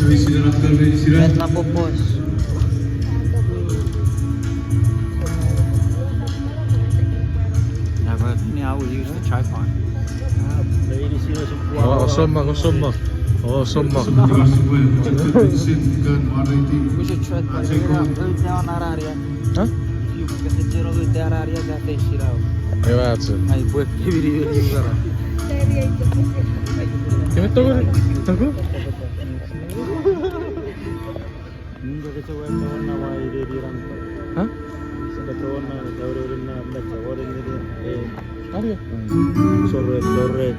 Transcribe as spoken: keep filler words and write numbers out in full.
Met na popos. Never knew how we use the tripod. Oh, osomma, osomma. Oh, osomma. We should try to put it out. Put it down, not out yet. Huh? If you get the channel, put it down, out yet, that face it out. Ewa, atse. Ai, pwe, kibiri, kibiri. Kime tongori? Tongori? Ninga ke chok wena wona wa ire ire rang pa. Ha? Saka chok wona, chok wona, wona, wona, wona, wona, eh. Aria? Sorry, sorry.